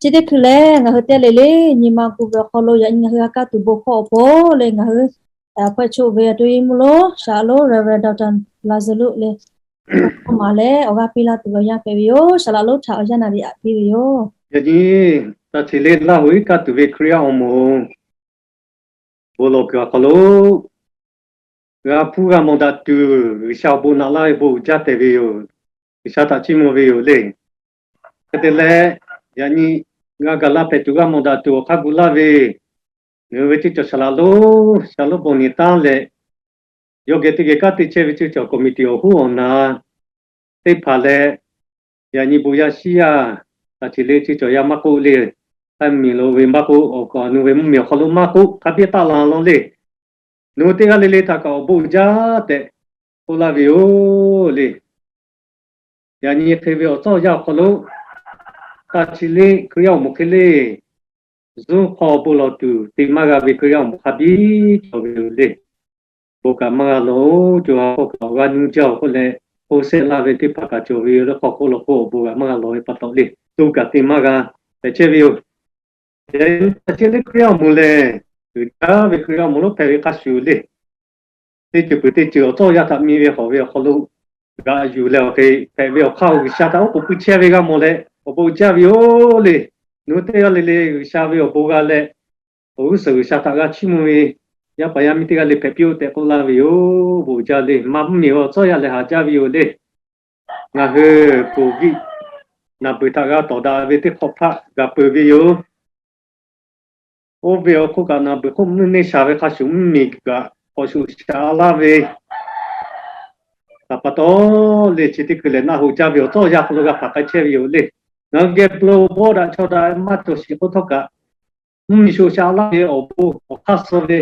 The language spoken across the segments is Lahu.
Chi teˇ hkui lehˬ, ngaˬ hui teˇ g'aˇ le le nyi ma gu ve awˬ hk'aw lo yaꞈ nyi ngaˬ hui a kaˇ tuˬ bon hkawˇ awˬ pon le, ngaˬ hui awˬ hpaweh choˆ ve awˬ to iˉ mvuhˇ lonˉ shaˍ lonˉ Reverend Doctor Laˍzaˍruˆ le, awˬ hkawˇ maˍ leh awˬ g'aˇ piˇ laˇ tuˬ ve awˬ yanˇ hpehꞈ ve yoˬ. Shaˍ laꞈ lonˉ htaꞈ awˬ yanˇ naˍ riˍ aꞈ piˇ ve yoˬ. Yaꞈ nyi, taˇ chi le Laˇ huˍ iˉ kaˇ tuˬ ve Hkriꞈ yaˇ awˬ moˍ bon lawˬ kuiˬ awˬ hk'aw lo g'a hpuˇ g'a mawˬ daꞈ tuˬ, G'uiˬsha awˬ bon naꞈ laˇ ve bon uiˍ jaˇ tehꞈ ve yoˬ. G'uiˬsha htaꞈ chiˇ mvuh ve yoˬ le. Hk'e te leh, yaꞈ nyi g'a gaˬ la hpehꞈ tuˬ g'a mawˬ daꞈ tuˬ awˬ hk'aˇ gu laˇ ve, ngaˬ hui ve teˇ cawˬ shaˍ laꞈ lonˉ, shaˍ lonˉ bon nyi taˉ leh, yawˇ geh teˇ geh kanˉ te chehˇ ve teˇ cawˬ committee awˬ hoˉ awˬ na teˇ hpaˍ leh, yaꞈ nyi bon yaˇ shiˉ yaˇ, taˇ chi le teˇ cawˬ yaˇ maˇ k'oˆ le, taˇ miˬ lo ve maˇ k'oˆ, awˬ kaˍ awˬ nu ve mvuhˇmiˬ awˬ hk'aw lo maˇ k'oˆ, hk'a biˇ taˆ la law le. Nawˬ hui teˇ g'aˇ le le htaꞈ kaꞈ awˬ bon uiˍ jaˇ tehꞈ k'oˆ laˇ ve yoˬ le. Yaꞈ nyi hk'e ve awˬ tcuhˉ awˬ yanˇ awˬ hk'aw lo, taˇ chi le Hkriꞈ yaˇ awˬ moˍ hk'e le, zuhˇ hk'aw bon lawˬ tuˬ te maˇ g'a ve Hkriꞈ yaˇ awˬ moˍ hk'a biˇ cawˬ ve yoˬ le. Bon kaꞈ maˇ g'a lawˬ-oˬ, co ha k'oˆ kaꞈ awˬ g'aˇ nuˇ jaˇ-oˬ k'oˆ leh, k'oˆ sehˆ laˇ ve teˇ hpaˍ kaꞈ cawˬ ve yoˬ le. Hk'aw hk'oˆ lo k'o awˬ bon g'a maˇ g'a lawˬ ve pa taw le, to kaꞈ te maˇ g'a hpehꞈ chehˇ ve yoˬ. Yaꞈ nyi taˇ chi le Hkriꞈ yaˇ awˬ moˍ lehˬ, uiˍ jaˇ ve Hkriꞈ yaˇ awˬ moˍ lonˉ hpehꞈ ve hk'a shuˍ le. Teˇ ceuˬ peuˬ teˇ ceuˬ awˬ tcuhˉ awˬ yanˇ htaꞈ mi ve hawˬ ve awˬ hk'aw lo g'aꞈ yuˬ leh awˬ hk'e hpehꞈ ve awˬ hk'aˇ, G'uiˬsha htaꞈ oˉ k'oˍ pui chehˇ ve g'a mawˬ leh awˬ bon uiˍ jaˇ ve yoˬ le. Nawˬ hui teˇ g'aˇ le le G'uiˬsha ve awˬ bon g'a leh, awˬ g'uˇ suhˍ G'uiˬsha htaꞈ g'a chiˇ mvuh ve yaˇ paˍ yaˇ miˇ teˇ g'aˇ le hpehꞈ piˇ-oˆ tehꞈ k'oˆ laˇ ve yoˬ. Bon uiˍ jaˇ le. Maˇ mvuhˇmiˬ ve awˬ tcuhˉ awˬ yanˇ lehˬ haˍ jaˇ ve yoˬ le. Ngaˬ hui COVID naˍ beuˬ htaꞈ g'a tawˍ daꞈ ve teˇ hk'awꞈ hpaˆ gaˬ peuˬ ve yoˬ. Oˇ ve awˬ hk'oˆ kaꞈ naˍ beuˬ hk'oˆ mvuhˇ neˇ shaˍ ve hk'a shuˍ mvuhˇmiˬ kaꞈ k'awꞈ shuˍ shaꞈ laˇ ve htaꞈ pa taw le, chi teˇ hkui lehˬ naˆ hoꞈ jaˇ ve awˬ tcuhˉ awˬ yanˇ hk'aw lo g'a hpaˍ k'ai chehˇ ve yoˬ le. Ngaˬ hui geh bon bawˆ daꞈ chaw daꞈ maˇ cawˬ shiˍ k'oˆ htawˇ kaꞈ, mvuhˇmiˬ shuˍ shaꞈ laˇ ve awˬ bon awˬ hk'aˇ suh ve,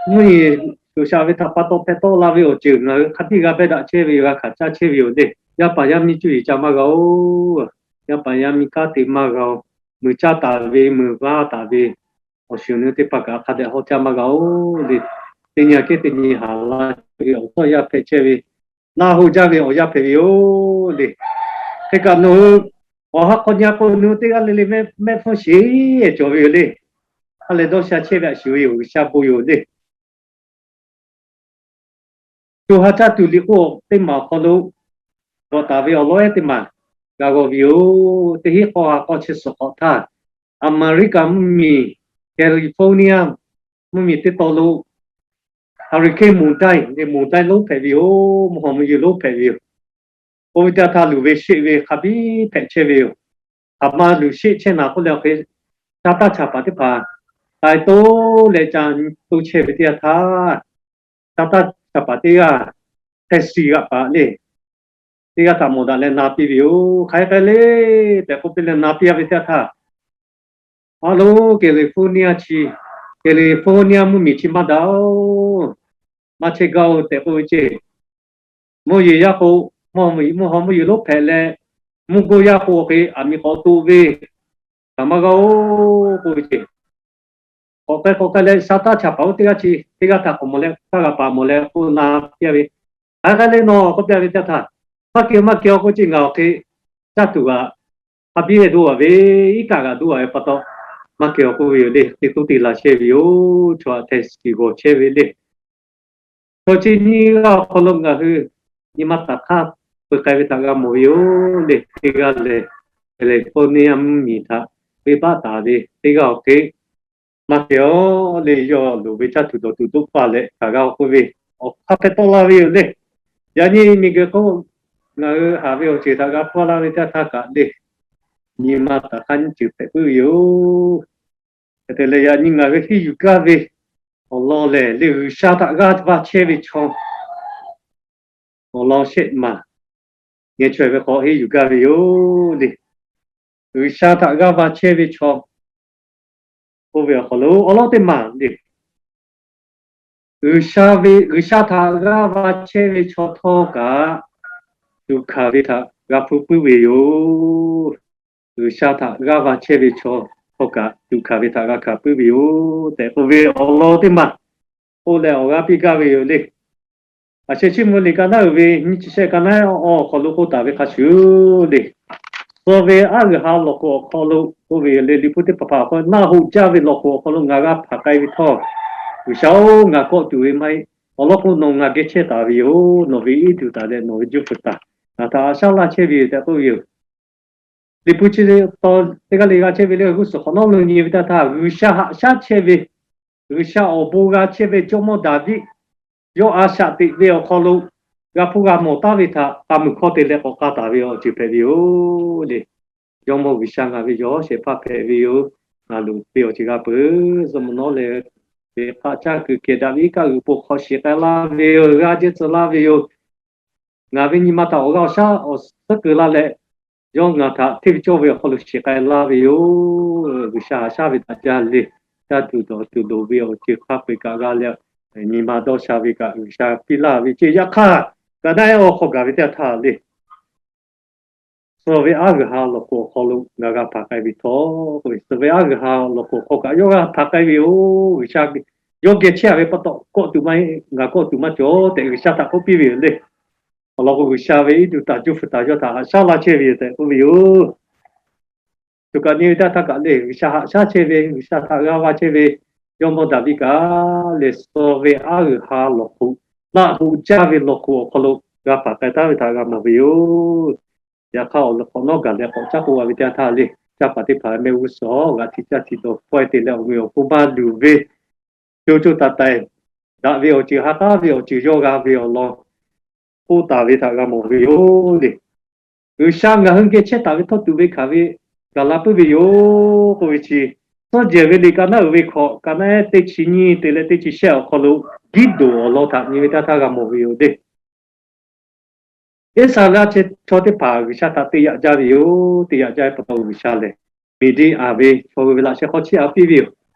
mvuhˇmiˬ shuˍ shaꞈ ve htaꞈ pa taw hpehꞈ tawˆ la ve awˬ ceuˬ ngaˬ hui hk'a biˇ g'a beh daꞈ chehˇ ve yoˬ, g'a hkanˍ caˇ chehˇ ve yoˬ le. Yaˇ paˍ yaˇ miˇ cuˇ yiˍ ca maˇ g'a-oˬ. Yaˇ paˍ yaˇ miˇ kanˉ te maˇ g'a-oˬ. Mui caˇ taˍ ve, mui vaˇ taˍ ve, awˬ shuˍ nu teˇ hpaˍ kaꞈ hk'a dehꞈ haw caˇ maˇ g'a-oˬ le. Teˇ nyi aꞈ kehˉ teˇ nyi haˍ la ve awˬ tcuhˉ awˬ yanˇ hpehꞈ chehˇ ve, naˆ hoꞈ jaˇ ve awˬ yanˇ hpehꞈ ve yoˬ le. Hk'e kaꞈ nawˬ hui awˬ ha hk'aw nyi a k'o, nawˬ hui teˇ g'aˇ le le mehˆ hpfuhˇ sheˍ cawˬ ve yoˬ le. Ha lehˬ dawˇ sha chehˇ ve a shuˍ ve yoˬ, G'uiˬsha bon yoˬ le. Co ha caˇ tuˬ liꞈ k'oˆ teˇ maˬ awˬ hk'aw lo g'awꞈ taˍ ve awˬ lawn ehˉ teˇ maˬ g'a g'aw ve yoˬ. Teˇ hinˉ k'awˇ ha k'awˇ chi suhˍ k'awꞈ htaˇ, Aˍmeˍriˆkaˍ mvuhˇmiˬ California mvuhˇmiˬ teˇ taw lo hurricane moˍ daiˇ le, moˍ daiˇ lonˉ hpehꞈ ve yoˬ. Mvuhˇ haw mvuhˇ yeˬ lonˉ hpehꞈ ve yoˬ. Oˇ ve teˇ yanˇ htaˇ luˬ ve sheˆ ve hk'a biˇ hpehꞈ chehˇ ve yoˬ. Hk'aˬ ma luˬ sheˆ chehˇ naˍ k'oˆ leh awˬ hk'e, caˇ taˇ chaˍ paˍ teˇ hpaˍ k'ai toˇ leh ca nyi toˇ chehˇ ve teˇ yanˇ htaˇ, caˇ taˇ chaˍ paˍ teˇ g'aˇ hk'e shiˍ g'aꞈ paˍ le, teˇ g'aˇ htaꞈ mawˬ daꞈ leh na piˇ ve yoˬ. Hk'aˬ hk'e le tehꞈ k'oˆ piˇ leh na piˇ a ve teˇ yanˇ htaˇ, a lo, California chi, California mvuhˇmiˬ chi maˇ daꞈ-oˬ, maˇ chehˇ gaˇ-oˬ tehꞈ k'oˆ ve ceˇ. Mvuhˇ yeˬ yaˇ k'o, mvuhˇ haw mvuhˇ yeˬ lonˉ hpehꞈ leh, mvuhˇ goˇ yaˇ k'o hk'e aˬ miˍ k'awꞈ toꞈ ve, hk'aˬ maˇ g'a-oˬ k'oˆ ve ceˇ. K'awꞈ k'ai k'awꞈ k'ai leh, caˇ taˇ chaˍ paˍ oˇ teˇ g'aˇ chi teˇ g'aˇ htaꞈ k'awꞈ mawˬ leh, taˇ g'a paˍ mawˬ leh k'oˆ na piˇ a ve, hk'aˬ hk'e le nawˬ k'oˆ piˇ a ve teˇ htaˇ, maˇ kehˬ maˇ kehˬ-oˬ k'oˆ ceˇ, ngaˬ awˬ hk'e caˇ tuˬ g'aꞈ hk'a biˇ ve doˇ a ve, iˉ kaˆ g'aꞈ doˇ a ve pa taw, maˇ kehˬ-oˬ k'oˆ ve yoˬ le. Teˇ toˇ te la chehˇ ve yoˬ. Chaw aꞈ hteh shiˍ g'awˬ chehˇ ve le. Chaw chi nyiˇ g'aˇ awˬ hk'aw lo ngaˬ hui nyi ma taˍ hk'aˇ peu k'ai ve htaꞈ g'a mawˬ ve yoˬ le. Teˇ g'aˇ lehˬ, California mvuhˇmiˬ htaꞈ venˇbaˆ taˍ ve, teˇ g'aˇ awˬ hk'e maˇ kehˬ-oˬ le, yawˇ loˍ ve caˇ tuˬ dawˬ tuˬ doˆ paˇ leh hk'aˬ g'a k'oˆ ve, awˬ hk'aˇ hpehꞈ tawˆ la ve yoˬ le. Yaꞈ nyi miˬguiˬ hk'oˆ ngaˬ hui haꞈ ve awˬ ceuˬ htaꞈ g'a hpuˇ laˇ ve teˇ htaˇ kaꞈ le, nyi ma taˍ hk'aˇ nyiˇ ceuˬ hpehꞈ puiˉ ve yoˬ. Hk'e te leh yaꞈ nyi ngaˬ hui henˇ yuˬ gaˇ ve awˬ lawn lehˬ le, G'uiˬsha htaꞈ g'aˇ va chehˇ ve chaw awˬ lawn shehˆ maˬ ngeh chaweh ve hk'aw henˇ yuˬ gaˇ ve yoˬ le. G'uiˬsha htaꞈ g'aˇ va chehˇ ve chaw k'oˆ ve awˬ hk'aw lo awˬ lawn teˇ maˬ le, G'uiˬsha ve, G'uiˬsha htaꞈ g'aˇ va chehˇ ve chaw htawˇ kaꞈ tuꞈ hkanˍ ve htaꞈ g'a hpuˇ puiˉ ve yoˬ. G'uiˬsha htaꞈ g'aˇ va chehˇ ve chaw htawˇ kaꞈ tuꞈ hkanˍ ve htaꞈ g'a hkanˍ puiˉ ve yoˬ tehꞈ k'oˆ ve awˬ lawn teˇ maˬ k'oˆ leh awˬ g'aˇ piˇ gaˇ ve yoˬ le. Aˬ sheh chiˇ mvuh liꞈ ka naˉ uiˍ ve nyiˇ chi shehˆ ka naˉ awˬ hk'aw lo k'oˆ taˍ ve hk'a shuˍ le, suh ve aˉ g'uiˬ ha lawˬ k'oˍ awˬ hk'aw lo k'oˆ ve le, liꞈ hpu teˇ hpaˍ hpaˍ awˬ hk'aw naˆ hoꞈ jaˇ ve lawˬ k'oˍ awˬ hk'aw lo ngaˬ g'a hpanˍ k'ai ve htawˇ, G'uiˬ sha-oˬ, ngaˬ kawˆ tuˬ ve maˇ heˆ. Awˬ lawn k'o, nawˬ ngaˬ geh chehˇ taˍ ve yoˬ. Nawˬ ve iˉ duˬ taˍ leh nawˬ ve juˇ hpfuhˍ taˍ ngaˬ htaꞈ haꞈ shaˉ laˇ chehˇ ve yoˬ tehꞈ k'oˆ ve yoˬ. Liꞈ hpu chi teˇ g'aˇ le g'a chehˇ ve le, g'uˇ suhˍ hk'awꞈ nawˉ lo nyi ve teˇ htaˇ, G'uiˬ sha haꞈ shaˉ chehˇ ve, G'uiˬ sha awˬ bon g'a chehˇ ve jawˇ mawˇ Daˍviˆ yawˇ a shaꞈ teꞈ ve awˬ hk'aw lo g'a hpuˇ g'a mawˬ taˉ ve htaꞈ k'a muiˬ hkawˇ te leh k'awꞈ k'aˇ taˍ ve awˬ ceuˬ hpehꞈ ve yoˬ le. Jawˇ mawˇ G'uiˬ sha ngaˬ ve yawˇ shehˍ hpaˇ hpehꞈ ve yoˬ. Ngaˬ loˍ te awˬ ceuˬ g'a peuˬ. Zuhꞈ mvuhˇ nawˉ leh ve hk'aˆ caˇ kuiˬ kehˬ daꞈ ve iˉ kaˆ g'uiˬ po hk'aw shiˍ k'ai laˇ ve yoˬ. G'aˇ jehˇ tcuh laˇ ve yoˬ. Ngaˬ ve nyi ma htaꞈ awˬ g'aˇ awˬ shaˉ awˬ suhˉ keu laˇ leh, yawˇ ngaˬ htaꞈ hteˇ ve cawˇ ve awˬ hk'aw lo shiˍ k'ai laˇ ve yoˬ. G'uiˬ sha haꞈ shaˉ ve htaꞈ jaˇ le. Caˇ tuˬ dawˬ tuˬ loˍ ve awˬ ceuˬ hk'a peu-eˬ kaꞈ g'a leh, nyi ma dawˇ sha ve kaꞈ G'uiˬ sha piˇ laˇ ve ceˇ. Yaꞈ hk'aˇ, ka naˆ ehˉ awˬ hk'aw gaˬ ve teˇ htaˇ le, suh ve aˉ g'uiˬ ha lawˬ k'oˍ awˬ hk'aw lo ngaˬ g'a hpanˍ k'ai ve htawˇ, suh ve aˉ g'uiˬ ha lawˬ k'oˍ hk'aw kaꞈ yawˇ g'a hpanˍ k'ai ve yoˬ. G'uiˬ sha yawˇ geh chehˇ ve pa taw, kawˆ tuˬ maˇ heˆ, ngaˬ kawˆ tuˬ maˇ cawˬ tehꞈ G'uiˬ sha htaꞈ k'oˆ piˇ ve yoˬ le. Awˬ lawn k'o, G'uiˬ sha ve iˉ duˬ taˍ juˇ hpfuhˍ taˍ yawˇ htaꞈ haꞈ shaˉ laˇ chehˇ ve yoˬ tehꞈ k'oˆ ve yoˬ. Choˬ kaꞈ nyi ve teˇ htaˇ kaꞈ le, G'uiˬ sha haꞈ shaˉ chehˇ ve, G'uiˬ sha htaꞈ g'a va chehˇ ve jawˇ mawˇ Daˍviˆ kaꞈ le, suh ve aˉ g'uiˬ ha lawˬ k'oˍ, naˆ hoꞈ jaˇ ve lawˬ k'oˍ awˬ hk'aw lo g'a hpanˍ k'ai taˉ ve htaꞈ g'a mawˬ ve yoˬ. Yaꞈ hk'aˇ, awˬ lawn k'awꞈ nawˉ gaˬ leh k'awꞈ caˉ k'oˆ g'a ve teˇ htaˇ le, caˇ paˍ teˇ hpaˍ mehˆ g'uˇ suhˍ g'aꞈ hti caˇ hti dawˬ pawehˇ te leh awˬ meꞈ awˬ hponˇ maˇ luˬ ve, co co taiˍ taiˍ daꞈ ve awˬ ceuˬ, ha k'aˉ ve awˬ ceuˬ yawˇ g'a ve awˬ lawn k'oˆ taˍ ve htaꞈ g'a mawˬ ve yoˬ le. G'uiˬ sha ngaˬ hui geh chehˇ taˍ ve htawˇ tuꞈ ve hkanˍ ve gaˬ la puiˉ ve yoˬ k'oˆ ve chi, suhˉ jehˬ ve liꞈ ka naˉ uiˍ ve hkawꞈ ka naˉ ehˉ teˇ chi nyiˇ te leh teˇ chi shehˆ awˬ hk'aw lo Giˇdoˍ awˬ lawn htaꞈ nyi ve teˇ htaˇ g'a mawˬ ve yoˬ le. Iˉsaˍreˍlaˆ chaw teˇ hpaˍ G'uiˬ sha htaꞈ te yaꞈ jaˇ ve yoˬ. Te yaꞈ jaˇ ve pa taw G'uiˬ sha lehˬ, Meˍdiˆaˍ ve chaw hui ve laꞈ sheh hk'aw chiˇ aꞈ piˇ ve yoˬ.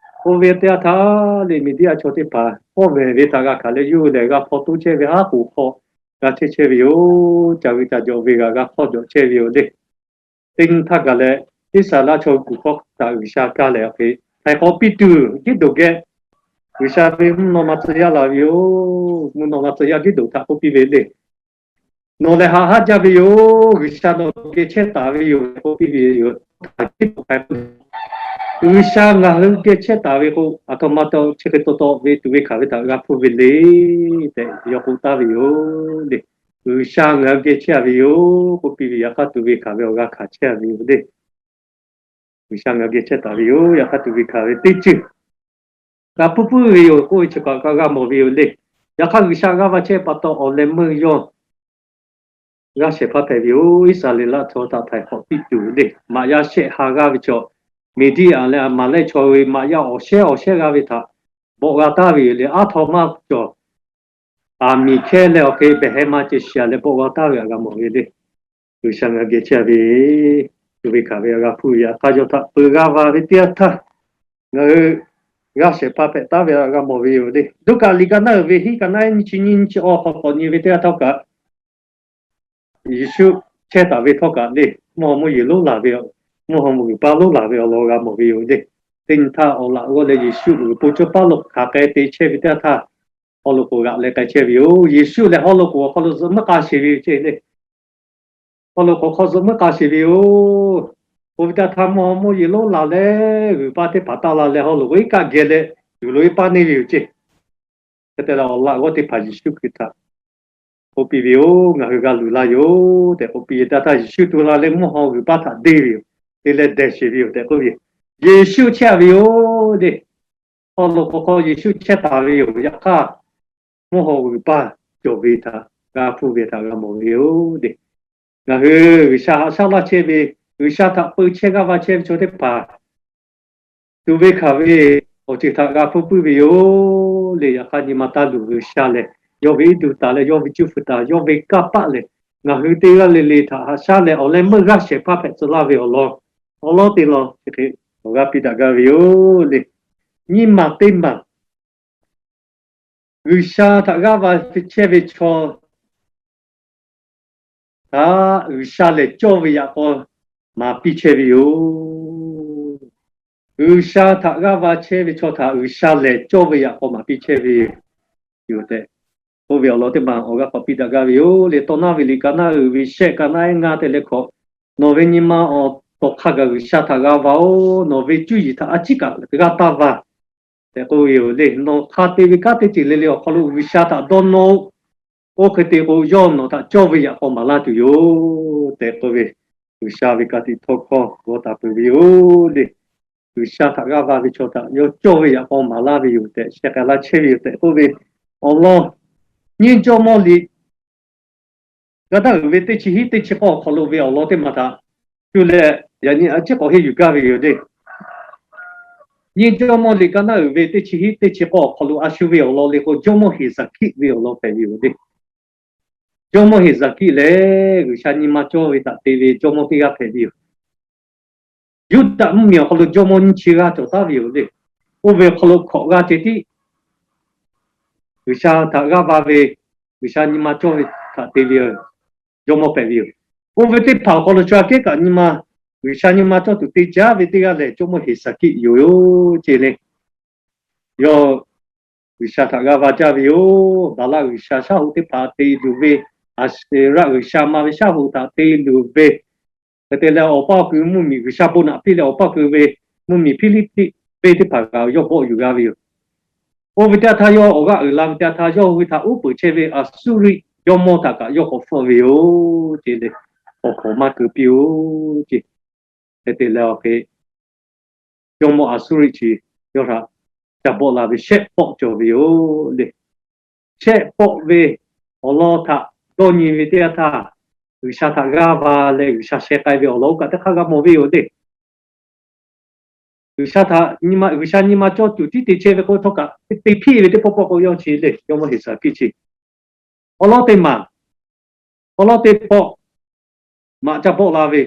Oˇ ve teˇ yanˇ htaˇ le, Meˍdiˆaˍ chaw teˇ hpaˍ kawˆ vehˬ ve htaꞈ g'a hkanˍ leh, yawˇ hui lehˬ g'a hpaw toˇ chehˇ ve haˉ k'oˍ hk'aw g'a chehˇ chehˇ ve yoˬ. Ca hui ca jawꞈ ve g'a g'a hk'awˇ jawꞈ chehˇ ve yoˬ le. Teˇ nyi htaˇ gaˬ leh, Iˉsaˍreˍlaˆ chaw hui kuˬ hk'aw htaꞈ G'uiˬ sha kaˇ leh, hk'e htaiˍ hk'awꞈ piˇ tuˬ Giˇdoˍ geh G'uiˬ sha ve mvuhˇ naw ma tcuh yaˇ la ve yoˬ. Mvuhˇ naw ma tcuh yaˇ Giˇdoˍ htaꞈ k'oˆ piˇ ve le. Nawˬ lehˬ haꞈ haˉ jaˇ ve yoˬ. G'uiˬ sha nawˬ geh chehˇ taˍ ve yoˬ tehꞈ k'oˆ piˇ ve yoˬ. G'uiˬ sha ngaˬ hui geh chehˇ taˍ ve k'o, aˬ htoꞈ ma taw chi hk'e taw taw ve tuꞈ ve hkanˍ ve htaꞈ g'a hpuˇ ve le tehꞈ yawˇ k'oˆ taˉ ve yoˬ le. G'uiˬ sha ngaˬ hui geh chehˇ ve yoˬ k'oˆ piˇ ve, yaꞈ hk'aˇ tuꞈ ve hkanˍ ve awˬ g'a hkanˍ chehˇ ve yoˬ le. G'uiˬ sha ngaˬ hui geh chehˇ taˍ ve yoˬ. Yaꞈ hk'aˇ tuꞈ ve hkanˍ ve teˇ ceuˬ g'a hpuˇ puiˉ ve yoˬ k'oˆ ve chi kaꞈ g'a mawˬ ve yoˬ le. Yaꞈ hk'aˇ G'uiˬ sha g'aˇ va chehˇ pa taw awˬ leh meuˇ yawˇ g'aˇ shehˍ hpaˇ hpehꞈ ve yoˬ. Iˉsaˍreˍlaˆ chaw htaꞈ htaiˍ hk'awꞈ piˇ tuˬ le. Maꞈ yaˇ shehˆ ha g'aˇ ve chaw, Meˍdiˆaˍ leh Aˍmaˍlehˆ chaw ve maꞈ yaˇ awˬ shehˉ awˬ shehˉ g'aˇ ve htaꞈ bawˆ g'a taˍ ve yoˬ le. Aˉ htaw maˇ cawˬ, aˬ miˍ hkehˇ leh awˬ hk'e behˬ heh ma ceh shiˍ leh bawˆ g'a taˍ ve htaꞈ g'a mawˬ ve le. G'uiˬ sha ngaˬ hui geh chehˇ ve, tuꞈ ve hkanˍ ve g'a hpuˇ ve, yaꞈ hk'aˇ yawˇ htaꞈ peuˬ g'a va ve teˇ yanˇ htaˇ, ngaˬ hui g'aˇ shehˍ hpaˇ hpehꞈ taˍ ve htaꞈ g'a mawˬ ve yoˬ le. Duˇ kaˍ liꞈ ka naˉ uiˍ ve hiˉ ka naˉ ehˉ nyiˇ chi nyiˇ nyiˇ chi awˬ hk'aw k'awꞈ nyi ve teˇ yanˇ htaˇ kaꞈ, Yeˍsuˆ chehˇ taˍ ve htawˇ kaꞈ le, mvuhˇ haw mvuhˇ yeˬ lonˉ laˬ ve, mvuhˇ haw mvuhˇ g'uiˬ paˇ lonˉ laˬ ve awˬ lawn g'a mawˬ ve yoˬ le. Teˇ nyi htaˇ awˬ laꞈ g'awˇ leh Yeˍsuˆ g'uiˬ po cawˇ paˉ lo hk'aˬ k'ai te chehˇ ve teˇ yanˇ htaˇ, haw loꞈ k'oˍ g'aꞈ leh k'ai chehˇ ve yoˬ. Yeˍsuˆ lehˬ haw loꞈ k'oˍ awˬ hk'aw lo zuhꞈ muiˉ k'a sheˍ ve yoˬ ceˇ le. Haw loꞈ k'oˍ hk'aw zuhꞈ muiˉ k'a sheˍ ve yoˬ. Oˇ ve teˇ yanˇ htaˇ mvuhˇ haw mvuhˇ yeˬ lonˉ laˬ leh g'uiˬ paˇ teˇ hpaˍ taˇ la leh haw loꞈ k'oˍ iˉ kaˆ geh leh yuˬ loꞈ e paˇ neˇ ve yoˬ ceˇ. Hk'e te leh awˬ laꞈ g'awˇ teˇ hpaˍ Yeˍsuˆ Hkriꞈ htaꞈ k'oˆ piˇ ve yoˬ. Ngaˬ hui g'a luˬ laˇ yoˬ tehꞈ k'oˆ piˇ ve teˇ yanˇ htaˇ, Yeˍsuˆ tu la leh mvuhˇ haw g'uiˬ paˇ htaꞈ deˇ ve yoˬ. Te leh dehˬ sheˍ ve yoˬ tehꞈ k'oˆ ve yoˬ. Yeˍsuˆ chehˇ ve yoˬ le. Haw loꞈ k'oˍ hk'aw Yeˍsuˆ chehˇ taˍ ve yoˬ. Yaꞈ hk'aˇ, mvuhˇ haw g'uiˬ paˇ cawˬ ve htaꞈ g'a hpuˇ ve htaꞈ g'a mawˬ ve yoˬ le. Ngaˬ hui G'uiˬ sha haꞈ shaˉ laˇ chehˇ ve, G'uiˬ sha htaꞈ peu chehˇ g'aˇ va chehˇ ve chaw teˇ hpaˍ tuꞈ ve hkanˍ ve awˬ ceuˬ htaꞈ g'a hpuˇ puiˉ ve yoˬ le. Yaꞈ hk'aˇ nyi ma taˇ luˬ G'uiˬ sha lehˬ, yawˇ ve iˉ duˬ taˍ leh yawˇ ve cuˇ hpfuhˍ taˍ, yawˇ ve kanˇ paˆ lehˬ, ngaˬ hui teˇ g'aˇ le le htaꞈ haꞈ shaˉ leh awˬ leh meuˇ g'aˇ shehˍ hpaˇ hpehꞈ tcuh laˇ ve awˬ lawn, awˬ lawn te law chi hk'e awˬ g'aˇ piˇ daꞈ gaˇ ve yoˬ le. Nyiˇ maˬ teˇ maˬ G'uiˬ sha htaꞈ g'aˇ va chehˇ ve chaw htaꞈ G'uiˬ sha lehˬ cawˇ ve yaꞈ k'aw maˍ piˇ chehˇ ve yoˬ. G'uiˬ sha htaꞈ g'aˇ va chehˇ ve chaw htaꞈ G'uiˬ sha lehˬ cawˇ ve yaꞈ k'aw maˍ piˇ chehˇ ve yoˬ tehꞈ k'oˆ ve awˬ lawn teˇ maˬ awˬ g'aˇ k'awꞈ piˇ daꞈ gaˇ ve yoˬ le. Tawˇ naˉ ve liꞈ ka naˉ uiˍ ve shehˆ ka naˉ ehˉ ngaˇ te leh hkawꞈ Nawˬ ve nyi ma awˬ tawˍ hk'a gaˬ G'uiˬsha htaꞈ g'a va-oˬ. Nawˬ ve cuˇ yiˍ htaꞈ a ciˉ kaꞈ g'a taˇ va tehꞈ k'oˆ ve yoˬ le. Nawˬ hk'a te ve kanˉ teˇ ceuˬ le le awˬ hk'aw lo G'uiˬsha htaꞈ dawˇ nawˇ-oˆ. Oˇ hk'e te k'o, yawˇ nawˬ htaꞈ cawˇ ve yaꞈ k'aw maˍ laˇ tuˬ yoˬ tehꞈ k'oˆ ve, G'uiˬsha ve ka tiꞈ htawˇ hkawˇ g'aw taˍ peuˬ ve yoˬ le. G'uiˬsha htaꞈ g'aˇ va ve chaw htaꞈ yawˇ cawˇ ve yaꞈ k'aw maˍ laˇ ve yoˬ tehꞈ sheh k'ai laˇ chehˇ ve yoˬ tehꞈ k'oˆ ve awˬ lawn, nyiˇ Jawˇmawˇ liꞈ ka naˉ uiˍ ve teˇ chi hiˉ teˇ chi k'awˇ awˬ hk'aw lo ve awˬ lawn teˇ maˬ htaꞈ cuˇ leh, yaꞈ nyi a ciˉ k'awꞈ henˇ yuˬ gaˇ ve yoˬ le. Nyiˇ Jawˇmawˇ liꞈ ka naˉ uiˍ ve teˇ chi hiˉ teˇ chi k'awˇ awˬ hk'aw lo a shu ve awˬ lawn le k'o, Jawˇmawˇ Heˍsaˍkiˆ ve awˬ lawn hpehꞈ ve yoˬ le. Jawˇmawˇ Heˍsaˍkiˆ lehˬ, G'uiˬsha nyi ma cawˇ ve htaꞈ te ve jawˇmawˇ teˇ g'aˇ hpehꞈ ve yoˬ. Yuˇdaꞈ mvuhˇmiˬ awˬ hk'aw lo jawˇmawˇ nyiˇ chi g'aˇ cawˬ taˉ ve yoˬ le. Oˇ ve awˬ hk'aw lo hkawꞈ g'aˇ ceh tiˉ G'uiˬsha htaꞈ g'aˇ va ve, G'uiˬsha nyi ma cawˇ ve htaꞈ te ve jawˇmawˇ hpehꞈ ve yoˬ. Oˇ ve teˇ hpaˍ awˬ hk'aw lo chaw aꞈ kehˉ kaꞈ nyi ma, G'uiˬsha nyi ma cawˇ tuˬ te jaˇ ve teˇ g'aˇ lehˬ, Jawˇmawˇ Heˍsaˍkiˆ yoˬ yoˬ ce le. Yawˇ G'uiˬsha htaꞈ g'aˇ va jaˇ ve yoˬ. Baˍlaˆ g'uiˬsha shaˉ hoꞈ teˇ hpaˍ te luˬ ve, Aˍseˍraˆ g'uiˬsha ma ve shaˉ hoꞈ htaꞈ te luˬ ve, hk'e te leh awˬ paˇ awˬ kui mvuhˇmiˬ G'uiˬsha bon naꞈ piˇ leh awˬ paˇ awˬ kui ve mvuhˇmiˬ Hpiˇliˇpiˆ venˇ teˇ hpaˍ kaꞈ yawˇ bawˆ yuˬ g'a ve yoˬ. Oˇ ve teˇ yanˇ htaˇ yawˇ awˬ g'aˇ uiˍ la ve teˇ yanˇ htaˇ yawˇ hui htaꞈ uˉ peunˍ chehˇ ve Aˍsuˇriˆ jawˇmawˇ htaꞈ kaꞈ yawˇ k'awꞈ hpfuhˆ ve yoˬ ce le. Awˬ hkawnˍ maˇ keu piˇ-oˬ ce. Hk'e te leh awˬ hk'e jawˇmawˇ Aˍsuˇriˆ chi yawˇ htaꞈ ca bawˆ la ve shehˆ pawˆ cawˬ ve yoˬ le. Shehˆ pawˆ ve awˬ lawn htaꞈ dawˇ nyi ve teˇ yanˇ htaˇ, G'uiˬsha htaꞈ g'aˇ va leh G'uiˬsha sheh k'ai ve awˬ lawn oˇ kaꞈ teˇ hk'aˇ g'a mawˬ ve yoˬ le. G'uiˬsha htaꞈ nyi ma, G'uiˬsha nyi ma cawˇ tuˬ tiˉ te chehˇ ve k'o, htawˇ kaꞈ te hpiˇ ve teˇ pawˆ pawˆ k'o yawˇ chi le, Jawˇmawˇ Heˍsaˍkiˆ chi awˬ lawn teˇ maˬ, awˬ lawn teˇ pawˆ maꞈ ca bawˆ la ve,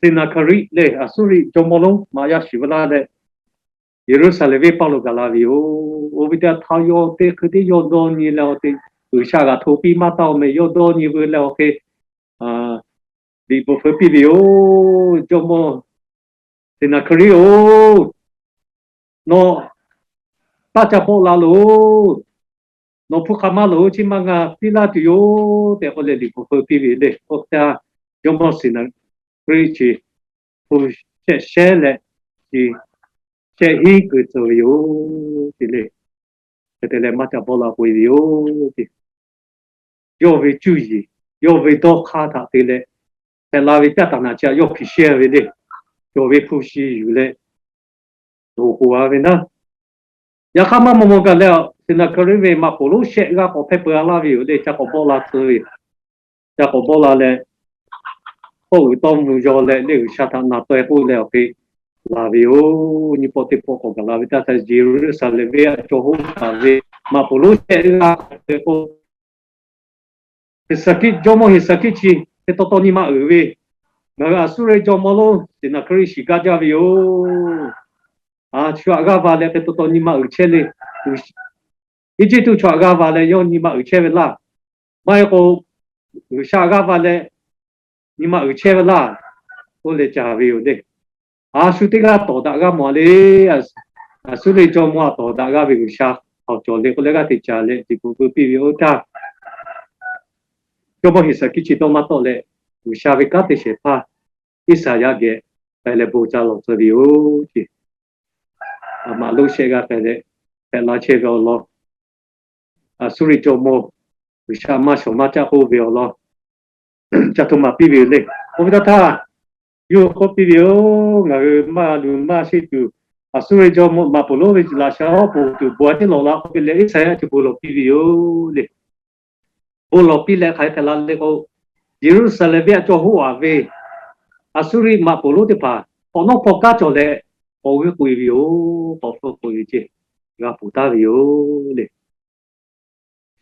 Seˍnaˍhkaˍriˆ lehˬ Aˍsuˇriˆ jawˇmawˇ lonˉ maꞈ yaˇ shiˍ ve laˇ leh, Yeˍruˆsaˍlehnˍ venˇ paˇ lo gaˬ la ve yoˬ. Oˇ ve teˇ yanˇ htaˇ yawˇ teˇ hkui teˇ yawˇ dawˇ nyi leh awˬ te, G'uiˬsha g'aꞈ hto piˇ maˇ taˇ-oˬ meh, yawˇ dawˇ nyi veu leh awˬ hk'e liꞈ bvuhꞈ feu piˇ ve yoˬ. Jawˇmawˇ Seˍnaˍhkaˍriˆ-oˬ, nawˬ taˇ ca bawˆ la loˬ. Nawˬ hpu hk'aˬ ma loˬ, chi ma ngaˬ piˇ laˇ tuˬ yoˬ tehꞈ k'oˆ leh liꞈ bvuhꞈ feu piˇ ve le. Oˇ htaˇ Jawˇmawˇ Seˍnaˍhkaˍriˆ chi hpu shehˆ shehnˉ leh chi shehˆ hinˉ keu tcuh ve yoˬ ce le. Hk'e te leh maˇ ca bawˆ la k'oꞈ e ve yoˬ ce. Yawˇ ve cuˇ yiˍ, yawˇ ve dawˇ hk'aˇ htaꞈ te leh hpehꞈ la ve caˇ taˍ naˍ chi aꞈ yawˇ hpiˍ shehˇ ve le. Cawˬ ve hpu shi yuˬ leh loˍ k'oˍ a ve naˉ. Yaꞈ hk'aˇ maˇ maw maw gaˬ leh, Seˍnaˍhkaˍriˆ ve maꞈ poˍ lonˉ shehˆ g'aˇ k'awꞈ hpehˇ peu a laˇ ve yoˬ le. Ca k'awꞈ bawˆ la tcuh ve, ca k'awꞈ bawˆ la leh, tawˇ uiˍ tawˇ mvuh yaw leh le G'uiˬsha htaꞈ na taweh k'oˆ leh awˬ hk'e la ve yoˬ. Nyiˇ pawˆ teˇ pawˆ k'awꞈ gaˬ la ve teˇ yanˇ htaˇ Yeˍruˆsaˍlehnˍ venˇ a cawˬ hoˉ taˍ ve maꞈ poˍ lonˉ shehˆ g'aˇ k'awꞈ hpehˇ k'o, Heˍsaˍkiˆ, jawˇmawˇ Heˍsaˍkiˆ chi hk'e taw taw nyi ma uiˍ ve, ngaˬ hui Aˍsuˇriˆ jawˇmawˇ lonˉ Seˍnaˍhkaˍriˆ shiˍ gaˇ jaˇ ve yoˬ. A, chaw aꞈ g'aˇ va leh hk'e taw taw nyi ma uiˍ chehˇ le. Eˇjiˇtuꞈ chaw aꞈ g'aˇ va leh yawˇ nyi ma uiˍ chehˇ ve laˇ. Maˇ heˆ k'o, G'uiˬsha g'aˇ va leh nyi ma uiˍ chehˇ ve laˇ. Oˇ leh ca ve yoˬ le. A shu teˇ g'aˇ tawˍ daꞈ g'aˇ mawˬ le. Aˍsuˇriˆ jawˇmawˇ aꞈ tawˍ daꞈ g'aˇ ve G'uiˬsha htaꞈ cawˬ le k'oˆ leh g'aˇ hteꞈ ca leh tiꞈ bvuhꞈ peu piˇ ve oˇ htaˇ, jawˇmawˇ Heˍsaˍkiˆ chi dawˇ maˇ tawˆ leh, G'uiˬsha ve kanˉ te shehˍ hpaˇ Iˉsaˍyaˆ geh k'ai leh bon ca lawˬ tcuh ve yoˬ ce. Maꞈ lonˉ shehˆ g'aˇ k'ai leh hpehꞈ la chehˇ ve awˬ lawn, Aˍsuˇriˆ jawˇmawˇ G'uiˬsha maˇ shawˍ maˇ caˆ k'oˆ ve awˬ lawn ca hto maˍ piˇ ve yoˬ le. Oˇ ve teˇ htaˇ, yawˇ hui k'oˆ piˇ ve yoˬ, ngaˬ hui maˇ luˬ maˇ sheˆ tuˬ, Aˍsuˇriˆ jawˇmawˇ maꞈ poˍ lonˉ ve laꞈ sha hawˉ poˍ tuˬ bon a tiˉ lawˬ la k'oˆ piˇ leh, Iˉsaˍyaˆ chi bon lawˬ piˇ ve yoˬ le. Bon lawˬ piˇ leh hk'aˬ hk'e hpehꞈ la le k'o, Yeˍruˆsaˍlehnˍ venˇ aꞈ cawˬ hoˉ a ve Aˍsuˇriˆ maꞈ poˍ lonˉ teˇ hpaˍ k'awꞈ nawˉ hpaw kaˉ cawˬ leh, k'awꞈ g'euˆ k'oꞈ e ve yoˬ. K'awꞈ hpfuhˆ k'oꞈ e ve ceˇ g'a ponˬ taˍ ve yoˬ le.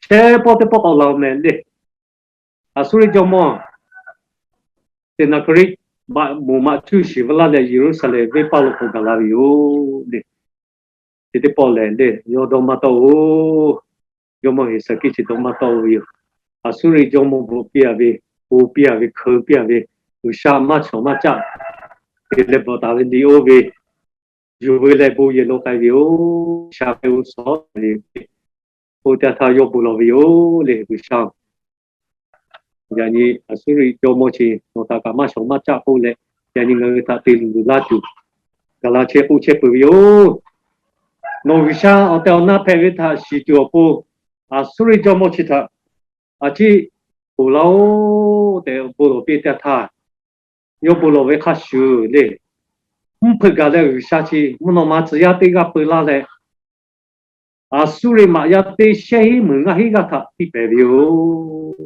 Shehˆ pawˆ teˇ pawˆ k'awꞈ la-oˬ meh le. Aˍsuˇriˆ jawˇmawˇ Seˍnaˍhkaˍriˆ maꞈ moˍ maꞈ cuˇ shiˍ ve laˇ leh Yeˍruˆsaˍlehnˍ venˇ paˇ lo k'awꞈ gaˬ la ve yoˬ le. Chi teˇ pawˆ lehˬ le, yawˇ dawˇ maˇ tawˆ-oˬ. Jawˇmawˇ Heˍsaˍkiˆ chi dawˇ maˇ tawˆ-oˬ ve yoˬ. Aˍsuˇriˆ jawˇmawˇ bvuhꞈ piˇ a ve, ponˬ piˇ a ve, hkeu piˇ a ve, G'uiˬsha maˇ shawˍ maˇ caˆ te leh bvuhꞈ taˍ ve liꞈ oˇ ve yuˬ ve leh bon yehˬ lo k'ai ve yoˬ. G'uiˬsha ve g'uˇ suhˍ ve, oˇ teˇ htaˇ yawˇ bon lawˬ ve yoˬ le. G'uiˬsha Yaꞈ nyi Aˍsuˇriˆ jawˇmawˇ chi nawˬ htaꞈ kaꞈ maˇ shawˍ maˇ caˆ k'oˆ leh, yaꞈ nyi ngaˬ hui htaꞈ te luˬ laˇ tuˬ, gaˬ la chehˇ k'oˆ chehˇ peuˬ ve yoˬ. Nawˬ G'uiˬsha awˬ tehˬ awˬ na hpehꞈ ve htaꞈ shiˍ tuˬ awˬ pon, Aˍsuˇriˆ jawˇmawˇ chi htaꞈ a ciˉ ponˬ laˇ-oˆ tehꞈ bon lawˬ piˇ teˇ htaˇ, yawˇ bon lawˬ ve hk'a shuˍ le, mvuhˇ hpeuꞈ gaˬ leh G'uiˬsha chi mvuhˇ naw ma tcuh yaˇ teˇ g'aˇ peu laˇ leh, Aˍsuˇriˆ maꞈ yaˇ teˇ shehˉ hiˉ meunˍ ngaˇ hiˉ g'aˇ htaꞈ tiˇ pehˍ ve yoˬ.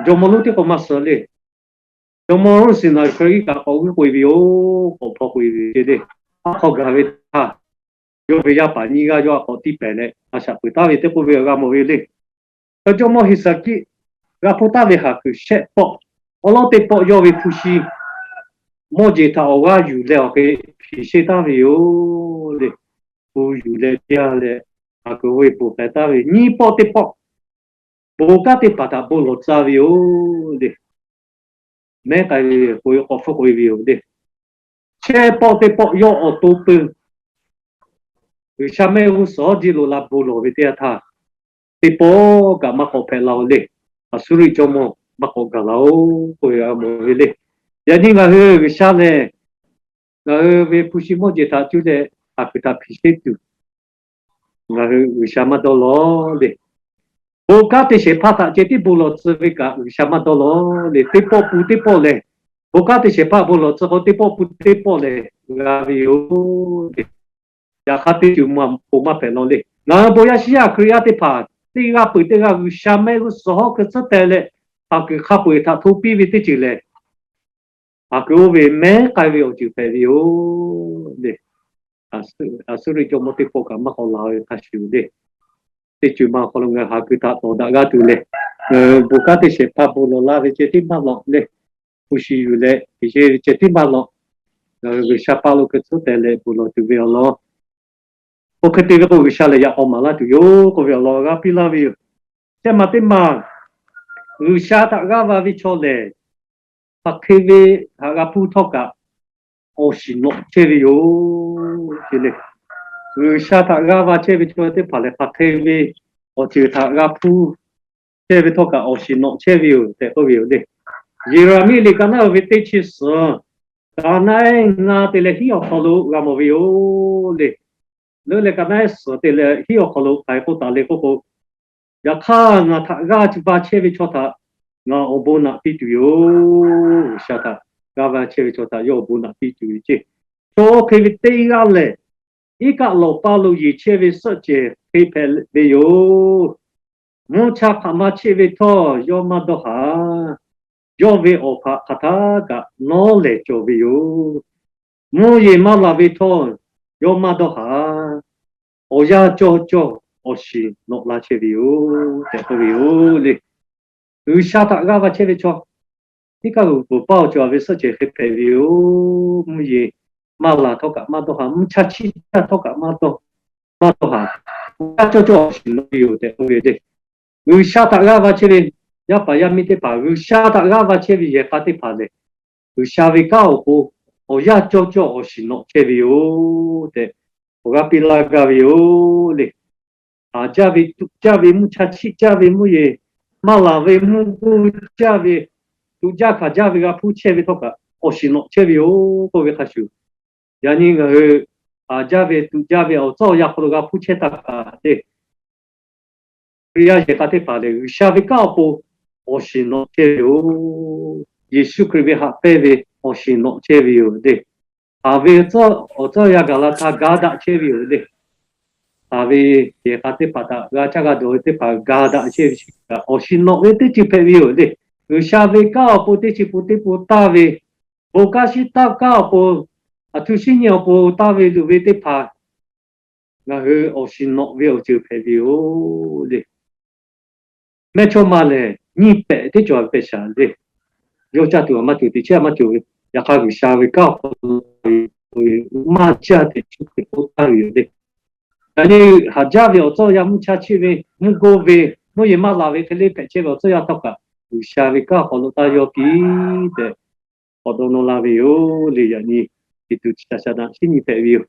Jawˇmawˇ lonˉ teˇ k'o maˇ suh le. Jawˇmawˇ Roˉseˍnaˍriˍ Hkriꞈ kaꞈ k'awꞈ g'uiˇ k'oꞈ-e ve yoˬ, k'awꞈ hpaw k'oꞈ-e ve ce le. Aˉ hk'aw gaˬ ve htaˇ, yawˇ ve yaˇ paˍ nyiˇ g'aˇ yawˇ htaꞈ k'awꞈ tiˇ pehˍ leh a shaꞈ peuˬ taˍ ve teˇ k'oˆ ve g'a mawˬ ve le. Chaw jawˇmawˇ Heˍsaˍkiˆ g'a hpuˇ taˍ ve haˍ kuiˬ shehˆ pawˆ awˉ lawˉ teˇ pawˆ yawˇ ve hpu shi mawˇ jeˬ htaꞈ awˬ g'aˇ yuˬ leh awˬ hk'e hpiˍ sheˆ taˍ ve yoˬ le. Hpu yuˬ leh piˇ-a leh, haˍ kuiˬ ve ponˬ k'ai taˍ ve nyiˇ pawˆ teˇ pawˆ, bon kanˉ teˇ hpaˍ htaꞈ bon lawˬ tcuh ve yoˬ le. Mehˉ k'ai ve k'o, k'awꞈ hpfuhˇ k'oꞈ-e ve yoˬ le. Shehˆ pawˆ teˇ pawˆ yawˇ awˬ to peuˬ G'uiˬsha mehˆ g'uˇ suhˍ hawˉ jiˇ lo la bon lawˬ ve teˇ yanˇ htaˇ, teˇ pawˆ kaꞈ maˇ k'awꞈ hpehꞈ la-o le. Aˍsuˇriˆ jawˇmawˇ maˇ k'awꞈ gaˬ la-o k'oˆ ve g'a mawˬ ve le. Yaꞈ nyi ngaˬ hui G'uiˬsha lehˬ, ngaˬ hui ve hpu shi mawˇ jeˬ htaꞈ cuˇ leh haˍ kuiˬ htaꞈ hpiˍ sheˆ tuˬ, ngaˬ hui G'uiˬsha maˇ dawˇ law le. Bon kanˉ te shehˍ hpaˇ htaꞈ ceh tiˉ bon lawˬ tcuh ve kaꞈ G'uiˬsha maˇ dawˇ law le. Teˇ pawˆ pun teˇ pawˆ lehˬ, bon kanˉ te shehˍ hpaˇ bon lawˬ tcuh k'o, teˇ pawˆ pun teˇ pawˆ lehˬ g'a ve yoˬ le. Yaꞈ hk'aˇ teˇ ceuˬ maˇ k'o maˇ hpehꞈ law le. Ngaˬ hui bon yaˇ shiˉ yaˇ Hkriꞈ yaˇ teˇ hpaˍ teˇ g'aˇ peuˬ teˇ g'aˇ G'uiˬsha mehˆ g'uˇ suhˍ hawˉ hkui tcuhˉ teh leh, haˍ kuiˬ hk'a peu-eˬ htaꞈ hto piˇ ve teˇ ceuˬ lehˬ, haˍ kuiˬ oˇ ve mehˉ k'ai ve awˬ ceuˬ hpehꞈ ve yoˬ le. Aˍsuˇriˆ jawˇmawˇ teˇ pawˆ kaꞈ maˇ k'awꞈ laˬ ve hk'a shuˍ le. Teˇ ceuˬ maˇ awˬ hk'aw lo ngaˬ hui haˍ kuiˬ htaꞈ tawˍ daꞈ g'aˇ tuˬ lehˬ, bon kanˉ te shehˍ hpaˇ bon lawˬ laˇ ve ceh tiˉ maˇ lawꞈ le. Hpu shi yuˬ leh hpiˍ sheˆ ve ceh tiˉ maˇ lawꞈ. Ngaˬ hui G'uiˬsha paˇ lo hkui tcuhˉ teh leh bon lawˬ tuˬ ve awˬ lawn, oˇ hk'e te ve k'o, G'uiˬsha lehˬ yaꞈ k'aw maˍ laˇ tuˬ yoˬ k'oˆ ve awˬ lawn g'a piˇ laˇ ve yoˬ. Teˇ maˬ teˇ maˬ, G'uiˬsha htaꞈ g'aˇ va ve chaw lehˬ, hk'aˬ hk'e ve htaꞈ g'a hpuˇ htawˇ kaꞈ awˬ shiˍ nawꞈ chehˇ ve yoˬ ce le. G'uiˬsha htaꞈ g'aˇ va chehˇ ve chaw teˇ hpaˍ lehˬ, hk'aˬ hk'e ve awˬ ceuˬ htaꞈ g'a hpuˇ chehˇ ve htawˇ kaꞈ awˬ shiˍ nawꞈ chehˇ ve yoˬ tehꞈ k'oˆ ve yoˬ le. Yeˍraˍmiˆ liꞈ ka naˉ uiˍ ve teˇ chi suhˍ, ka naˉ ehˉ ngaˇ te leh hiˉ awˬ hk'aw lo g'a mawˬ ve yoˬ le. Leuˉ leh ka naˉ ehˉ suhˍ te leh hiˉ awˬ hk'aw lo hk'aˬ hk'e k'oˆ taˍ le k'oˆ k'o, yaꞈ hk'aˇ ngaˬ htaꞈ g'aˇ va chehˇ ve chaw htaꞈ ngaˬ awˬ bon naꞈ piˇ tuˬ yoˬ. G'uiˬsha htaꞈ g'aˇ va chehˇ ve chaw htaꞈ yawˇ awˬ bon naꞈ piˇ tuˬ yoˬ ce. Chaw oˇ hk'e ve teˇ g'aˇ lehˬ, iˉ kaˆ lawˬ paˇ lo yeˬ chehˇ ve suhˆ cehˬ hk'e hpehꞈ ve yoˬ. Mvuhˇ cha hk'aˬ ma cheˆ ve htawˇ yawˇ maˇ dawˇ haˍ. Yawˇ ve awˬ hpaꞈ hk'aˬ htaˇ kaꞈ nawˉ lehˍ cawˬ ve yoˬ. Mvuhˇ yeˬ maˇ laˬ ve htawˇ yawˇ maˇ dawˇ haˍ. Awˬ yanˇ cawˇ cawˇ awˬ shiˍ nawꞈ la chehˇ ve yoˬ tehꞈ k'oˆ ve yoˬ le. G'uiˬsha htaꞈ g'aˇ va chehˇ ve chaw, iˉ kaˆ g'uiˬ pfuhˍ paˇ awˬ cawˬ ve suhˆ cehˬ hk'e hpehꞈ ve yoˬ. Mvuhˇ yeˬ maˇ laˬ htawˇ kaꞈ maˇ dawˇ haˍ. Mvuhˇ cha chiˆ caˇ htawˇ kaꞈ maˇ dawˇ, maˇ dawˇ haˍ. Awˬ yanˇ cawˇ cawˇ awˬ shiˍ nawꞈ ve yoˬ tehꞈ k'oˆ ve le. G'uiˬsha htaꞈ g'aˇ va chehˇ ve yaˇ paˍ yaˇ miˇ teˇ hpaˍ, G'uiˬsha htaꞈ g'aˇ va chehˇ ve yehˬ k'a teˇ hpaˍ lehˬ, G'uiˬsha ve kanˉ awˬ pon awˬ yanˇ cawˇ cawˇ awˬ shiˍ nawꞈ chehˇ ve yoˬ tehꞈ awˬ g'aˇ piˇ laˇ gaˇ ve yoˬ le. Haˍ jaˇ ve, tuꞈ jaˇ ve, mvuhˇ cha chiˆ caˇ ve, mvuhˇ yeˬ maˇ laˬ ve, mvuhˇ g'uˇ jaˇ ve, tuꞈ jaˇ hkanˍ jaˇ ve g'a hpuˇ chehˇ ve htawˇ kaꞈ awˬ shiˍ nawꞈ chehˇ ve yoˬ k'oˆ ve hk'a shuˍ, yaꞈ nyi ngaˬ hui haˍ jaˇ ve, tuꞈ jaˇ ve awˬ tcuhˉ awˬ yanˇ hk'aw lo g'a hpuˇ chehˇ taˇ kaꞈ le. Hkriꞈ yaˇ yehˬ k'a teˇ hpaˍ lehˬ, G'uiˬsha ve kanˉ awˬ pon awˬ shiˍ nawꞈ chehˇ ve yoˬ. Yeˍsuˆ Hkriꞈ ve haꞈ pehnˇ ve awˬ shiˍ nawꞈ chehˇ ve yoˬ le. Haˍ ve awˬ tcuhˉ awˬ yanˇ gaˬ la htaˇ ga daꞈ chehˇ ve yoˬ le. Haˍ ve yehˬ k'a teˇ hpaˍ htaꞈ g'a caˇ g'a dawˬ ve teˇ hpaˍ ga daꞈ chehˇ ve chi kaꞈ awˬ shiˍ nawꞈ ve teˇ ceuˬ hpehꞈ ve yoˬ le. G'uiˬsha ve kanˉ awˬ pon teˇ chi pun teˇ pun taˇ ve, bon kanˉ shiˉ taˇ kanˉ awˬ pon, aˬ htu shinˉ nyi awˬ pon taˇ ve luˬ ve teˇ hpaˍ ngaˬ hui awˬ shiˍ nawꞈ ve awˬ ceuˬ hpehꞈ ve yoˬ le. Mehˇchawˇma lehˬ, nyiˇ pehꞈ teˇ cawˬ ve pehꞈ shaˍ le. Yawˇ caˇ tuˬ a maˇ cawˬ, teꞈ chehˇ a maˇ cawˬ ve, yaꞈ hk'aˇ G'uiˬsha ve kanˉ awˬ hk'aw lo maˇ caˇ tehꞈ chi hk'e k'oˆ taˍ ve yoˬ le. Yaꞈ nyi haˍ jaˇ ve awˬ tcuhˉ awˬ yanˇ mvuhˇ cha chiˆ ve, mvuhˇ g'uˇ ve, mvuhˇ yeˬ maˇ laˬ ve hk'e le hpehꞈ chehˇ ve awˬ tcuhˉ awˬ yanˇ htawˇ kaꞈ G'uiˬsha ve kanˉ awˬ hk'aw lo taˇ yawˇ piˇ tehꞈ k'awꞈ dawˇ nawˇ laˇ ve yoˬ le. Yaꞈ nyi Tiꞈ tuꞈ chi htaꞈ shaˍ daꞈ shinˉ nyi hpehꞈ ve yoˬ.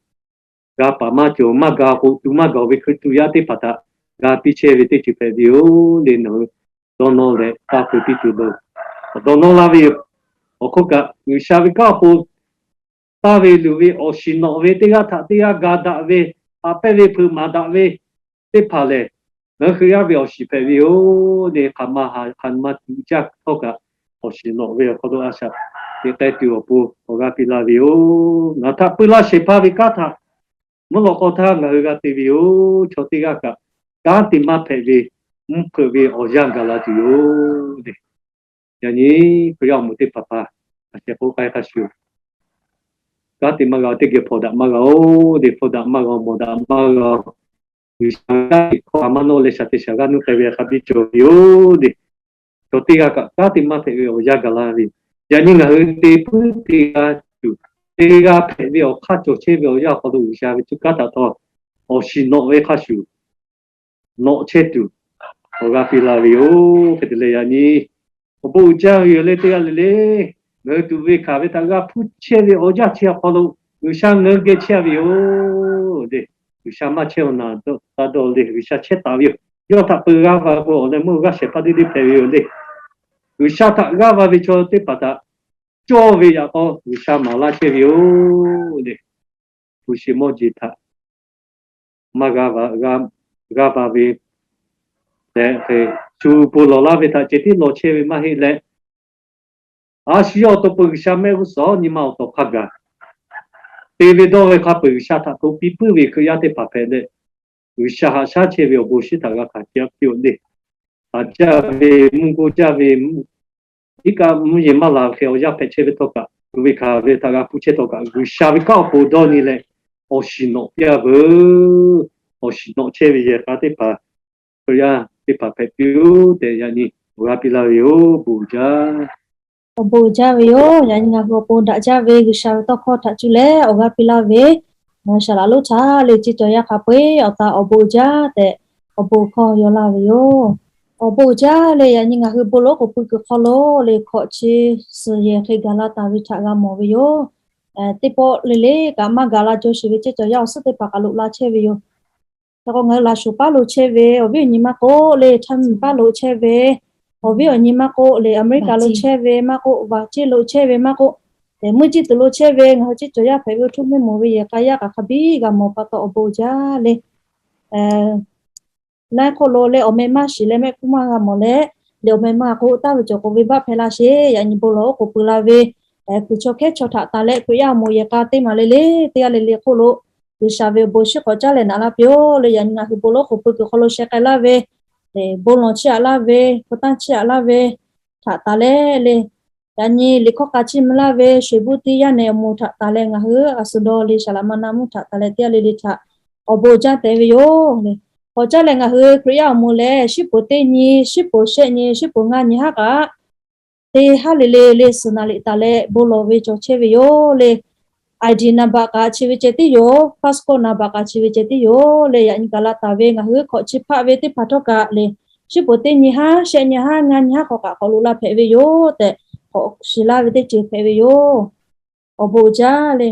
G'a paˍ maˇ cawˬ maˇ ga k'o, tu maˇ gaˬ ve hkui tuꞈ yaˇ teˇ hpaˍ htaꞈ g'a piˇ chehˇ ve teˇ ceuˬ hpehꞈ ve yoˬ le. Nawˬ hui dawˇ nawˇ leh taˇ peu piˇ tuˬ lo, dawˇ nawˇ laˇ ve yoˬ. Awˬ hk'oˆ kaꞈ, G'uiˬsha ve kanˉ awˬ pon taˇ ve luˬ ve awˬ shiˍ nawꞈ ve teˇ g'aˇ htaꞈ teˇ g'aˇ ga daꞈ ve, haꞈ pehnˇ ve hpeuꞈ maˍ daꞈ ve teˇ hpaˍ lehˬ, ngaˬ hui Hkriꞈ yaˇ ve awˬ shiˍ hpehꞈ ve yoˬ le. Hk'aˬ ma ha hk'aˬ ma tuꞈ jaˇ htawˇ kaꞈ, awˬ shiˍ nawꞈ ve awˬ hk'aw lo a shaꞈ teꞈ k'ai tuˬ awˬ pon awˬ g'aˇ piˇ laˇ ve yoˬ. Ngaˬ htaꞈ peu laˇ shehˍ hpaˇ ve kanˉ htaꞈ mvuhˇ lawꞈ k'aw htaˇ ngaˬ hui g'a te ve yoˬ. Chaw teˇ g'aˇ kaꞈ, kanˉ te maˇ hpehꞈ ve, mvuhˇ hpeuꞈ ve awˬ yanˇ gaˬ la tuˬ yoˬ le. Yaꞈ nyi Hkriꞈ yaˇ awˬ moˍ teˇ hpaˍ hpaˍ, a sheh k'oˆ k'ai hk'a shuˍ, kanˉ te maˇ g'a, teˇ geh hpawnˬ daꞈ maˇ g'a-oˬ le. Hpawnˬ daꞈ maˇ g'a, mawˬ daꞈ maˇ g'a, G'uiˬsha ve kanˉ te hkawˇ a maˇ nawˇ leh shaˍ te shaˍ g'aˇ nuˇ k'ai ve hk'a biˇ cawˬ ve yoˬ le. Chaw teˇ g'aˇ kaꞈ kanˉ te maˇ hpehꞈ ve awˬ yanˇ gaˬ la ve. Yaꞈ nyi ngaˬ hui te puiˉ teˇ g'aˇ tuˬ, teˇ g'aˇ hpehꞈ ve awˬ hk'aˇ cawˬ chehˇ ve awˬ yanˇ awˬ hk'aw lo G'uiˬsha ve cuˇ kanˉ htaꞈ htawˇ, awˬ shiˍ nawꞈ ve hk'a shuˍ nawꞈ chehˇ tuˬ awˬ g'aˇ piˇ laˇ ve yoˬ. Hk'e te leh yaꞈ nyi awˬ bon uiˍ jaˇ ve yoˬ le. Teˇ g'aˇ le le, ngaˬ hui tuꞈ ve hkanˍ ve htaꞈ g'a hpuˇ chehˇ ve awˬ yanˇ chi awˬ hk'aw lo G'uiˬsha ngaˬ hui geh chehˇ ve yoˬ le. G'uiˬsha maˇ chehˇ-oˬ naˍ taˇ dawˇ le. G'uiˬsha chehˇ taˍ ve yoˬ. Yawˇ htaꞈ peu g'aˇ va k'o, awˬ leh meuˇ g'aˇ shehˍ hpaˇ deˇ deˇ hpehꞈ ve yoˬ le. G'uiˬsha htaꞈ g'aˇ va ve chaw teˇ hpaˍ htaꞈ cawˇ ve yaꞈ k'aw G'uiˬsha maˍ laˇ chehˇ ve yoˬ le. Hpu shi mawˇ jeˬ htaꞈ maˇ g'aˇ va, g'aˇ va ve tehꞈ, shu bon lawˬ laˇ ve htaꞈ ceh tiˉ lawˬ chehˇ ve maˇ heˆ leh, a shu yawˇ awˬ to peuˬ G'uiˬsha mehˆ g'uˇ suhˍ nyi ma awˬ tawˍ hk'a gaˬ te ve dawˇ ve hk'a peu-eˬ G'uiˬsha htaꞈ to piˇ puiˉ ve Hkriꞈ yaˇ teˇ hpaˍ hpehꞈ leh, G'uiˬsha haꞈ shaˉ chehˇ ve awˬ bon shinˉ htaꞈ g'a hkanˍ caˇ piˇ-oˆ le. Haꞈ jaˇ ve mvuhˇ goˇ jaˇ ve, iˉ kaˆ mvuhˇ yeˬ maˇ la hk'e awˬ yanˇ hpehꞈ chehˇ ve htawˇ kaꞈ, tuꞈ ve hkanˍ ve htaꞈ g'a hpuˇ chehˇ htawˇ kaꞈ, G'uiˬsha ve kanˉ awˬ pon dawˇ nyi leh, awˬ shiˍ nawꞈ piˇ-a veuˬ. Awˬ shiˍ nawꞈ chehˇ ve yehˬ k'a teˇ hpaˍ, Hkriꞈ yaˇ teˇ hpaˍ hpehꞈ piˇ-oˆ tehꞈ yaꞈ nyi awˬ g'aˇ piˇ laˇ ve yoˬ. Bon uiˍ jaˇ. Awˬ bon uiˍ jaˇ ve yoˬ. Yaꞈ nyi ngaˬ hui awˬ pon daꞈ jaˇ ve G'uiˬsha ve tawˇ hkawˇ htaꞈ cuˇ leh awˬ g'aˇ piˇ laˇ ve, ngaˬ hui shaˍ laꞈ lonˉ htaˇ le, ceˇ cawˬ yaˇ hk'a peu-eˬ awˬ ta awˬ bon uiˍ jaˇ tehꞈ, awˬ bon hkawˇ yaw laˇ ve yoˬ. Awˬ bon uiˍ jaˇ le. Yaꞈ nyi ngaˬ hui bon lawˬ k'oˍ pui kuiˬ hk'aw lo le, hkawꞈ chi suhˍ yehˬ hk'e gaˬ la taˍ ve htaꞈ g'a mawˬ ve yoˬ. Teˇ pawˆ le le kaꞈ maˇ gaˬ la jaw sheˍ ve ceˇ cawˬ yaˇ awˬ suhˉ teˇ hpaˍ kaꞈ loꞈ la chehˇ ve yoˬ. Hk'e k'o ngaˬ hui laꞈ shuˍ paˉ lo chehˇ ve, awˬ viˉ awˬ nyi maˇ k'oˆ le, htaˇ miˬ paˉ lo chehˇ ve, awˬ viˉ awˬ nyi maˇ k'oˆ le, America lo chehˇ ve maˇ k'oˆ, vaꞈ ceˇ lo chehˇ ve maˇ k'oˆ, meuˇ ceˇ tuˬ lo chehˇ ve ngaˬ hui ceˇ cawˬ yaˇ hpehꞈ ve awˬ htoꞈ mehˇ mawˬ ve yehˬ k'a yaˇ kaꞈ hk'a biˇ g'a mawˬ pa taw awˬ bon uiˍ jaˇ le. Laiˉ hk'oˆ lo leh awˬ meh maˇ shiˍ leh mehˆ hpfuhˇ maˇ g'a mawˬ leh, le awˬ meh maˇ k'oˆ taˍ ve cawˬ k'oꞈ ve baˆ hpehꞈ la sheˍ. Yaꞈ nyi bon lawˬ oˉ k'oˍ pui la ve kuiˬ chaw hkehˉ chaw htaꞈ taˍ leh Hkriꞈ yaˇ awˬ moˍ yehˬ k'a teˇ maˬ le le teˇ g'aˇ le le hk'oˆ lo G'uiˬsha ve awˬ bon shiˉ k'awꞈ caˉ leh naꞈ laˇ piˇ-oˆ le. Yaꞈ nyi ngaˬ hui bon lawˬ oˉ k'oˍ pui kuiˬ hk'aw lo sheh k'ai laˇ ve, bon lawˬ chiˇ aꞈ laˇ ve, hpu tanˇ chiˇ aꞈ laˇ ve htaꞈ taˍ leh le, yaꞈ nyi liꞈ hkawˇ k'a chiˇ mvuh laˇ ve sho-eˍ buˇ tiˇ yaˇ nehˬ awˬ moˍ htaꞈ taˍ leh ngaˬ hui a suˍ dawˇ le shaˍ laꞈ ma na mvuhˇ htaꞈ taˍ leh teˇ g'aˇ le le htaꞈ awˬ bon uiˍ jaˇ tehꞈ ve yoˬ. K'awꞈ caˉ leh ngaˬ hui Hkriꞈ yaˇ awˬ moˍ lehˬ, shiˉ poˍ teˇ nyi, shiˉ poˍ shehˆ nyi, shiˉ poˍ ngaˇ nyi haˉ kaꞈ, teˇ haˉ le le le suhˍ naˍ liꞈ taˍ leh bon lawˬ ve cawˬ chehˇ ve yoˬ le. I D naˍ baꞈ kaꞈ chi ve ceh tiˉ yoˬ. Passport naˍ baꞈ kaꞈ chi ve ceh tiˉ yoˬ le. Yaꞈ nyi gaˬ la taˍ ve ngaˬ hui hkawꞈ chi hpaˆ ve teˇ hpaˍ htawˇ kaꞈ le, shiˉ poˍ teˇ nyi haˉ, shehˆ nyi haˉ, ngaˇ nyi haˉ hk'aw kaꞈ k'awꞈ loꞈ la hpehꞈ ve yoˬ tehꞈ, k'awꞈ shiˍ laˇ ve teˇ ceuˬ hpehꞈ ve yoˬ. Awˬ bon uiˍ jaˇ le.